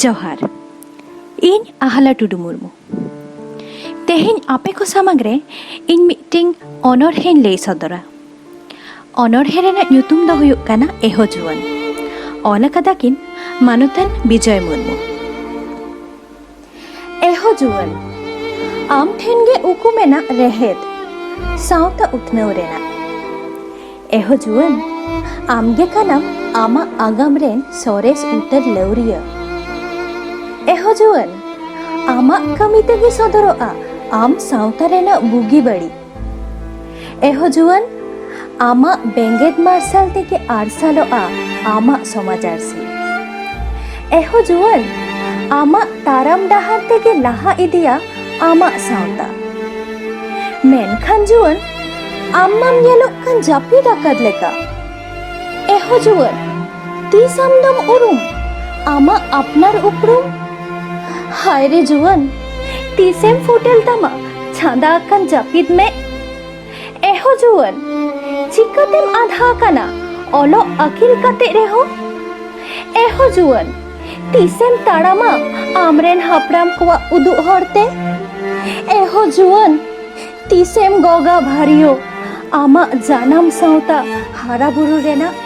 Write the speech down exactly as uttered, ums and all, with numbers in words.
ᱡᱚᱦᱟᱨ᱾ ᱤᱧ ᱟᱦᱞᱟ ᱴᱩᱰᱩ ᱢᱩᱨᱢᱩ᱾ ᱛᱮᱦᱮᱧ ᱟᱯᱮ ᱠᱚ ᱥᱟᱢᱟᱝ ᱨᱮ ᱤᱧ ᱢᱤᱫᱴᱮᱱ ᱚᱱᱚᱬᱦᱮᱧ ᱞᱟᱹᱭ ᱥᱚᱫᱚᱨᱟ᱾ ᱚᱱᱚᱬᱦᱮ ᱨᱮᱱᱟᱜ ᱧᱩᱛᱩᱢ ᱫᱚ ᱦᱩᱭᱩᱜ ᱠᱟᱱᱟ ᱮᱦᱚ ᱡᱩᱣᱟᱹᱱ᱾ ᱚᱞ ᱟᱠᱟᱫᱟ ᱠᱤᱱ ᱢᱟᱱᱚᱛᱟᱱ ᱵᱤᱡᱚᱭ ᱢᱩᱨᱢᱩ᱾ ᱮᱦᱚ ᱡᱩᱣᱟᱹᱱ, ᱟᱢ ᱴᱷᱮᱱ ᱜᱮ ᱩᱠᱩ ᱢᱮᱱᱟᱜ ᱨᱮᱦᱮᱫ ᱥᱟᱶᱛᱟ ᱩᱛᱱᱟᱹᱣ ᱨᱮᱱᱟᱜ᱾ ᱮᱦᱚ ᱡᱩᱣᱟᱹᱱ, ᱟᱢ ᱜᱮ ᱠᱟᱱᱟᱢ ᱟᱢᱟᱜ ᱟᱜᱟᱢ ᱨᱮᱱ ᱥᱚᱨᱮᱥ ᱩᱛᱟᱹᱨ ᱞᱟᱹᱣᱨᱤᱭᱟᱹ᱾ ᱮᱦᱚ ᱡᱩᱣᱟᱹᱱ, ᱟᱢᱟᱜ ᱠᱟᱹᱢᱤ ᱛᱮᱜᱮ ᱥᱚᱫᱚᱨᱚᱜᱼᱟ ᱟᱢ ᱥᱟᱶᱛᱟ ᱨᱮᱱᱟᱜ ᱵᱩᱜᱤ ᱵᱟᱹᱲᱤᱡ᱾ ᱮᱦᱚ ᱡᱩᱣᱟᱹᱱ, ᱟᱢᱟᱜ ᱵᱮᱸᱜᱮᱫ ᱢᱟᱨᱥᱟᱞ ᱛᱮᱜᱮ ᱟᱨᱥᱟᱞᱚᱜᱼᱟ ᱟᱢᱟᱜ ᱥᱚᱢᱟᱡᱽ ᱟᱹᱨᱥᱤ᱾ ᱮᱦᱚ ᱡᱩᱣᱟᱹᱱ, ᱟᱢᱟᱜ ᱛᱟᱨᱟᱢ ᱰᱟᱦᱟᱨ ᱛᱮᱜᱮ ᱞᱟᱦᱟ ᱤᱫᱤᱭᱟ ᱟᱢᱟᱜ ᱥᱟᱶᱛᱟ᱾ ᱢᱮᱱᱠᱷᱟᱱ ᱡᱩᱣᱟᱹᱱ, ᱟᱢ ᱢᱟᱢ ᱧᱮᱞᱚᱜ ᱠᱟᱱ ᱡᱟᱹᱯᱤᱫ ᱟᱠᱟᱫ ᱞᱮᱠᱟ᱾ ᱮᱦᱚ ᱡᱩᱣᱟᱹᱱ, ᱛᱤᱥ ᱟᱢ ᱫᱚᱢ ᱩᱨᱩᱢ ᱟᱢᱟᱜ ᱟᱯᱱᱟᱨ ᱩᱯᱨᱩᱢ? ᱦᱟᱭ ᱨᱮ ᱡᱩᱣᱟᱹᱱ, ᱛᱤᱥᱮᱢ ᱯᱷᱩᱴᱮᱞ ᱛᱟᱢᱟ ᱪᱷᱟᱸᱫᱟ ᱟᱠᱟᱱ ᱡᱟᱹᱯᱤᱫ ᱢᱮᱫ? ᱮᱦᱚ ᱡᱩᱣᱟᱹᱱ, ᱪᱤᱠᱟᱹᱛᱮᱢ ᱟᱫᱷᱟ ᱟᱠᱟᱱᱟ ᱚᱞᱚᱜ ᱟᱹᱠᱤᱞ ᱠᱟᱛᱮ ᱨᱮᱦᱚᱸ? ᱮᱦᱚ ᱡᱩᱣᱟᱹᱱ, ᱛᱤᱥᱮᱢ ᱛᱟᱲᱟᱢᱟ ᱟᱢᱨᱮᱱ ᱦᱟᱯᱲᱟᱢ ᱠᱚᱣᱟᱜ ᱩᱫᱩᱜ ᱦᱚᱨ ᱛᱮ? ᱮᱦᱚ ᱡᱩᱣᱟᱹᱱ, ᱛᱤᱥᱮᱢ ᱜᱚᱜᱟ ᱵᱷᱟᱨᱤᱭᱳ ᱟᱢᱟᱜ ᱡᱟᱱᱟᱢ ᱥᱟᱶᱛᱟ ᱦᱟᱨᱟ ᱵᱩᱨᱩ ᱨᱮᱱᱟᱜ?